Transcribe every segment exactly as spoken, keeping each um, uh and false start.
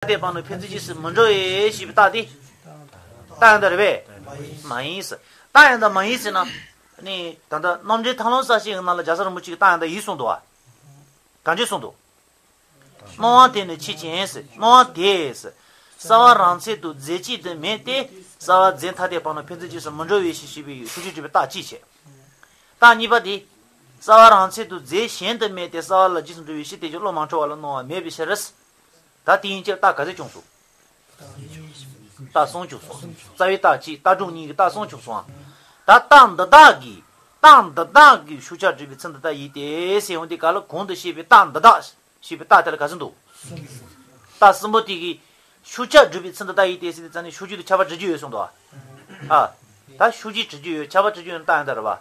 ཐ་དད་པ་ནི་ཕན་ཚུན་རྗེས་སུ་མི་འགྲོ་བས་ཞེས་པའི་རྟགས་དེ། རྟགས་ཡང་དག་རེད་པས། མ་ཡིན་ཟེར། རྟགས་ཡང་དག་མ་ཡིན་ཟེར་ན། ནི་ད་ལྟ་རྣམ་འགྲེལ་ཐར་ལམ་གསལ་བྱེད་ཀྱི་ནང་ལ་རྒྱལ་སྲས་རིན་པོ་ཆེ་གིས་རྟགས་ཡང་དག་ཡིན་གསུངས་འདུག་བ། གང་འདྲ་གསུངས་འདུག་སྣང་བ་དེ་ནི་ཆོས་ཅན། སྣང་བ་དེ། བསལ་བ་རང་ཆེད་དུ་རྫས་གཅིག་ཏུ་མེད་དེ། བསལ་བ་རྫས་ཐ་དད་པ་ནི་ཕན་ཚུན་རྗེས་སུ་མི་འགྲོ་བས་ཞེས་ཞུས་པའི་ཤུགས་ཀྱིས་གྲུབ་པའི་རྟགས་གཅིག་བྱས། རྟགས་གཉིས་པ་དེ། བསལ་བ་རང་ཆེད་དུ་རྫས་གཞན་དུ་མེད་དེ། བསལ་བ་ལ་རྗེས་སུ་འགྲོ་བའི་ཕྱིར་དེ་བཞིན་བློ་མ་འཁྲུལ་བ་ལ་སྣང་བ་མེད་པའི་ཕྱིར། ད་དེ་ཡན་ཆད་རྟགས་ག་ཚོད་བྱུང་སོང་། རྟགས་གསུམ་བྱུང་སོང་། རྩ་བའི་རྟགས་གཅིག་རྟགས་སྒྲུབ་གཉིས་ཀྱི་རྟགས་གསུམ་བྱུང་སོང་ཨ། ད་རྟགས་འདི་དག་གིས། རྟགས་འདི་དག་གིས་ཤུགས་ཆགས་གྲུབ་པའི་ཚུལ་འདི་ལྟ་ཡིན་ཏེ་ཟེར་ཡོང་དུས་ག་ལ་གོང་དུ་བཤད་པའི་རྟགས་འདི་དག་ཞེས་པའི་རྟགས་དེ་ལ་ག་ཚོད་འདུག་རྟགས་གསུམ་པོ་དེ་གིས་ཤུགས་ཆགས་གྲུབ་པའི་ཚུལ་འདི་ལྟ་ཡིན་ཏེ་ཟེར་དུས་ཙམ་ནས་ཤུགས་ཀྱིས་དུ་ཁྱབ་པ་གྲུབ་ཀྱི་ཡོད་གསུངས་འདུག་ཨ། ད་ཤུགས་ཀྱིས་གྲུབ་ཀྱི་ཡོད་ཁྱབ་པ་གྲུབ་ཀྱི་ཡོད་རྟགས་ཡང་དག་རེད་པ།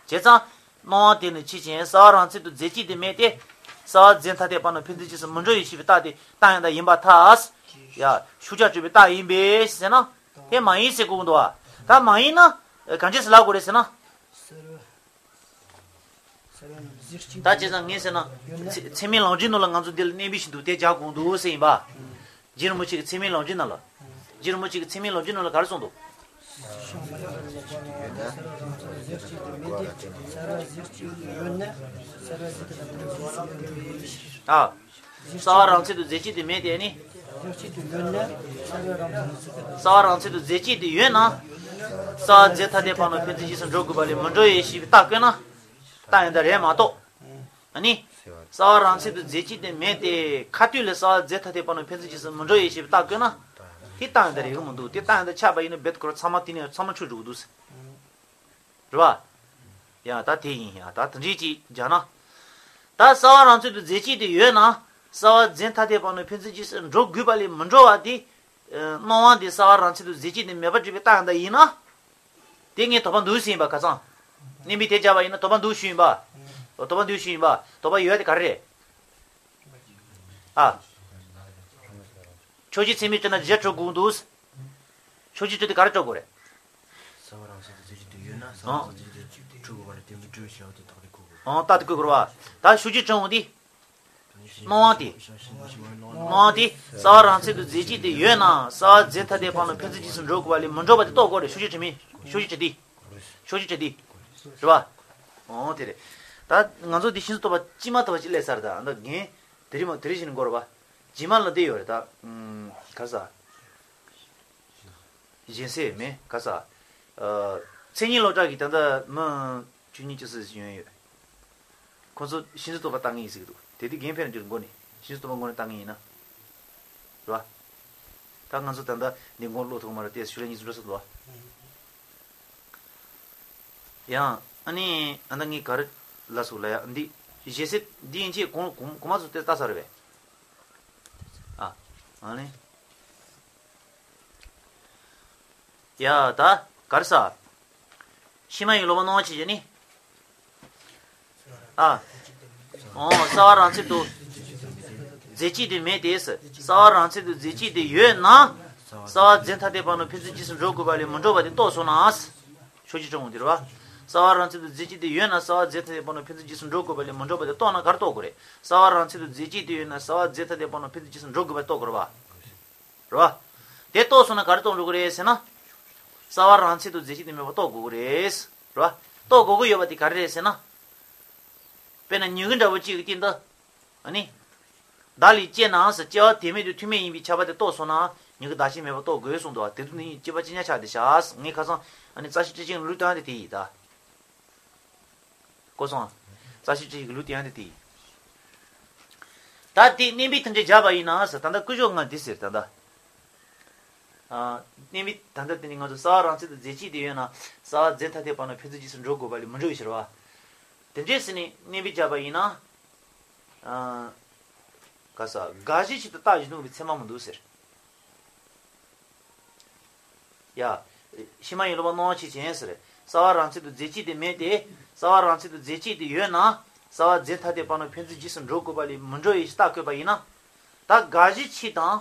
བྱས་ཙང་། སྣང་བ་དེ་ནི་ཆོས་ཅན། བསལ་བ་རང་ཆེད་དུ་རྫས་གཅིག་ཏུ་མེད་དེ། བསལ་བ་རྫས་ཐ་དད་པ་ནི་ཕན་ཚུན་རྗེས་སུ་མི་འགྲོ་བས་ཞེས་པའི་རྟགས་དེ་རྟགས་ཡང་དག་ཡིན་པར་ཐལ། ཡ། ཤུགས་ཆགས་གྲུབ་པའི་རྟགས་ཡིན་པས་ཟེར་ན། དེ་མ་ཡིན་ཟེར་དགོས་ཀྱི་འདུག་བ། ད་མ་ཡིན་ན། གང་ཅི་ཟེར་ལབ་དགོས་རེད་ཟེར་ན། ད་བྱས་ཙང་ངས་ཟེར་ན། ཚད་མའི་ལམ་རིམ་ནང་ལ་ང་ཚོ་འདི་ལ་གནས་པའི་བཞིན་དུ་དེ་སྦྱར་དགོས་འདུག་ཟེར་ཡིན་པ། རྗེ་རིན་པོ་ཆེ་གི་ཚད་མའི་ལམ་རིམ་ནང་ལ། རྗེ་རིན་པོ་ཆེ་གི་ཚད་མའི་ལམ་རིམ་ནང་ལ་ག་རེ་གསུངས་འདུག་ཨ། བསལ་བ་རང་ཆེད་དུ་རྫས་གཅིག་ཏུ་མེད་དེ་ནི། བསལ་བ་རང་ཆེད་དུ་རྫས་གཅིག་ཏུ་ཡོད་ན། བསལ་བ་རྫས་ཐ་དད་པ་ནི་ཕན་ཚུན་རྗེས་སུ་འགྲོ་དགོས་པ་ལས་མི་འགྲོ་བས་ཞེས་པའི་རྟགས་བཀོད་ན། རྟགས་ཡང་དག་རེད་མ་གཏོགས། ཨ་ནི། བསལ་བ་རང་ཆེད་དུ་རྫས་གཅིག་ཏུ་མེད་དེ། ཁ་ཐུག་ལ་བསལ་བ་རྫས་ཐ་དད་པ་ནི་ཕན་ཚུན་རྗེས་སུ་མི་འགྲོ་བས་ཞེས་པའི་རྟགས་བཀོད་ན། དེ་རྟགས་ཡང་དག་རེད་གི་མི་འདུག་དེ་རྟགས་ཡང་དག་ཆགས་པ་ཡིན་ན་རྦད་དེ་ཁོ་རང་ཚང་མ་དེ་ནས་ཚང་མ་ཆོས་འགྲོ་གི་འདུག་ཟེར། རེད་བ། ཡང་ད་དེ་ཡིན་ཡང་ད་དེ་འདྲའི་ཅིག་སྦྱར་ན། ད་བསལ་བ་རང་ཆེད་དུ་རྫས་གཅིག་ཏུ་ཡོད་ན། བསལ་བ་རྫས་ཐ་དད་པ་ནི་ཕན་ཚུན་རྗེས་སུ་འགྲོ་དགོས་པ་ལས་མི་འགྲོ་བ་དེ། སྣང་བ་འདི་བསལ་བ་རང་ཆེད་དུ་རྫས་གཅིག་ཏུ་མེད་པར་གྲུབ་པའི་རྟགས་ཡང་དག་ཡིན་ན། དེ་ངས་དོགས་པ་འདུག་ཟེར་ཡིན་པ་ཁ་སང་། གནས་མིན་དེ་སྦྱར་བ་ཡིན་ན་དོགས་པ་འདུག་ཞུས་ཡིན་པ། དོགས་པ་འདུག་ཞུས་ཡིན་པ། དོགས་པ་ཡོད་དེ་ག་རེ་རེད། ཨ། ཕྱོགས་ཆོས་ཚད་མས་གྲུབ་ན་གཞིར་གྲུབ་དགོས་འདུག་ཕྱོགས་ཆོས་གྲུབ་དེ་ག་རེ་གྲུབ་དགོས་རེད། བསལ་བ་རང་ཆེད་དུ་རྫས་གཅིག་ཏུ་ཡོད་ན་བསལ་བ་རང་ཆེད་དུ་རྫས་གཅིག་ཏུ་གྲུབ་དགོས་པ་རེད་དེ་འདུ་འགྲུབ་བྱ་བ་དེ་དག་རེད་གོ་དགོས། ཨང་རྟགས་དེ་བཀོད་དགོས་རེད་བ། ད་ཤུགས་ཀྱིས་དྲངས་འོང་དེ། སྣང་བ་དེ། སྣང་བ་དེ། བསལ་བ་རང་ཆེད་དུ་རྫས་གཅིག་ཏུ་ཡོད་ན་བསལ་བ་རྫས་ཐ་དད་པ་ནི་ཕན་ཚུན་རྗེས་སུ་འགྲོ་དགོས་པ་ལས་མི་འགྲོ་བ་དེ་རྟོགས་དགོས་རེད་ཤུགས་ཀྱིས་དྲངས་མི། ཤུགས་ཀྱིས་དྲངས་དེ། ཤུགས་ཀྱིས་དྲངས་དེ། རེད་བ། ཨང་དེ་རེད། ད་ང་ཚོ་འདི་ཤིན་ཏུ་དོགས་པ་ཅི་མ་དོགས་པ་ཅི་སླེབས་ཚར་ད་ཨ་ད་རྒན། དེ་རིང་མ་དེ་རིང་བཞིན་འགོར་བ། རྗེས་མ་ལ་འདི་ཡོད་རེད་ད། ག་ས། གཞན་སེ་མེ་ག་ས། མཚན་ཉིད་སློབ་གྲྭ་གི་ད་ལྟ་མི་བཅུ་གཉིས་བཅུ་གསུམ་ཞིག་ཡོང་ཡོད། ཁོ་ཚོ་ཤིན་ཏུ་དོགས་པ་ལྟ་ངེས་ཡིན་ཟེར་གི་འདུག་དེ་དུས་རྒན་ཕེབས་ན་འདིར་མགོ་ནས་ཤིན་ཏུ་དོགས་པ་མགོ་ནས་ལྟ་ངེས་ཡིན་ན། རེད་བ། ད་ང་ཚོ་ད་ལྟ་འདི་མགོ་ཀློག་ཐུབ་མ་རེད་དེ་ཤུལ་ལ་གཉིས་སུ་འགྲོ་ས་འདུག་བ། ཡང་ཨ་ནི་ཨ་ད་ངས་ག་རེ་ལ་སུ་ལ་ཡ་འདི་ཞེ་སེ་འདི་ཡིན་ཆེད་གོང་གོང་མ་ཚོ་དེ་ལྟ་ས་རེད་བས། ཨ། ཨ་ནི། ཡ་ད་གར་ས། ཕྱི་མ་ཡི་ལོ་མ་སྣང་བ་ཆེ་ཆེ་ནི། ཨ། ཨོ་བསལ་བ་རང་ཆེད་དུ། རྫས་གཅིག་ཏུ་མེད་དེ། བསལ་བ་རང་ཆེད་དུ་རྫས་གཅིག་ཏུ་ཡོད་ན། བསལ་བ་རྫས་ཐ་དད་པ་ནི་ཕན་ཚུན་རྗེས་སུ་འགྲོ་དགོས་པ་ལས་མི་འགྲོ་བ་དེ་རྟོགས་སོང་ན། ཕྱོགས་ཀྱི་གྲངས་འདིར་བ། བསལ་བ་རང་ཆེད་དུ་རྫས་གཅིག་ཏུ་ཡོད་ན་བསལ་བ་རྫས་ཐ་དད་པ་ནི་ཕན་ཚུན་རྗེས་སུ་འགྲོ་དགོས་པ་ལས་མི་འགྲོ་བ་དེ་རྟོགས་ན་ག་རེ་རྟོགས་དགོས་རེད། བསལ་བ་རང་ཆེད་དུ་རྫས་གཅིག་ཏུ་ཡོད་ན་བསལ་བ་རྫས་ཐ་དད་པ་ནི་ཕན་ཚུན་རྗེས་སུ་འགྲོ་དགོས་པ་རྟོགས་དགོས་རེད་བ། རེད་བ། དེ་རྟོགས་སོང་ན་ག་རེ་རྟོགས་འགྲོ་གི་རེད་ཟེར་ན། བསལ་བ་རང་ཆེད་དུ་རྫས་གཅིག་ཏུ་མེད་པ་རྟོགས་དགོས་ཀྱི་རེད། རེད་བ། རྟོགས་དགོས་ཀྱི་ཡོད་པ་དེ་ག་རེ་རེད་ཟེར་ན། དཔེར་ན་མྱུ་གུ་འདྲ་བོ་གཅིག་གི་སྟེང་དུ། ཨ་ནི། བདག་ལས་སྐྱེས་ནའང་ཟེར་སྐྱེ་བ་དེ་མེད་དུ་ཐུག་མེད་ཡིན་པའི་ཁྱབ་པ་དེ་རྟོགས་སོང་ན་མྱུ་གུ་བདག་གཅིག་མེད་པ་རྟོགས་དགོས་གསུངས་འདུག་བ། དེ་དུས་ནི་སྐྱེས་པ་གཅིག་ཉག་ཆགས་དེ་བཞག་ངས་ཁ་སང་ཨ་ནི་རྩ་ཤེ་སྤྲེལ་ཆེན་ལུགས་བསྟན་དེ་དེ་ཡིན་ད། གོ་སོང་། རྩ་ཤེ་སྤྲེལ་ཆེན་གྱི་ལུགས་བསྟན་དེ་དེ་ཡིན། ད་དེ་གནས་པའི་མཐུན་རྐྱེན་སྦྱར་བ་ཡིན་ན་ཟེར་ད་ལྟ་ཀུན་སྦྱོར་ལྔ་འདི་ཟེར་ད་ལྟ། ཨ། གནས་པའི་ད་ལྟ་དེ་ནི་ང་ཚོ་བསལ་བ་རང་ཆེད་དུ་རྫས་གཅིག་དེ་ཡོད་ན་བསལ་བ་རྫས་ཐ་དད་པ་ནི་ཕན་ཚུན་རྗེས་སུ་འགྲོ་དགོས་པ་ལས་མི་འགྲོ་བའི་ཕྱིར་བ། དེ་འདྲས་ཟེར་ནས་གནས་པའི་སྦྱར་བ་ཡིན་ན། ཨ། ག་ས་དགག་གཞི་ཆེད་དུ་རྟགས་གཞི་མཐུན་པའི་ཚད་མ་མི་འདུག་ཟེར། ཡ། ཕྱི་མ་ཡི་ལོ་མ་སྣང་བ་ཆེ་ཆེན་ཟེར། བསལ་བ་རང་ཆེད་དུ་རྫས་གཅིག་དེ་མེད་དེ། བསལ་བ་རང་ཆེད་དུ་རྫས་གཅིག་དེ་ཡོད་ན། བསལ་བ་རྫས་ཐ་དད་པ་ནི་ཕན་ཚུན་རྗེས་སུ་འགྲོ་དགོས་པ་ལས་མི་འགྲོ་ཡི་རྟགས་བཀོད་པ་ཡིན་ན། ད་དགག་གཞི་ཆེ་དང་།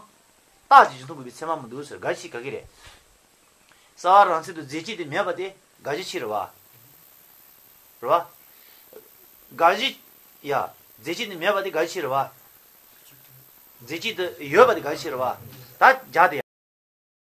རྟགས་ཀྱི་གཞི་མཐུན་དགོས་པའི་ཚད་མ་མི་འདུག་ཟེར་དགག་གཞི་ག་གི་རེད། བསལ་བ་རང་ཆེད་དུ་རྫས་གཅིག་དེ་མེད་པ་དེ་དགག་གཞི་ཆེ་རེད་བ། རེད་བ། དགག་གཞི། ཡ། རྫས་གཅིག་དེ་མེད་པ་དེ་དགག་གཞི་ཆེ་རེད་བ། མཛད་རྗེས་དེ་ཡོད་པ་དེ་ག་ཞིག་རེད་བ། ད་རྒྱ་དེ།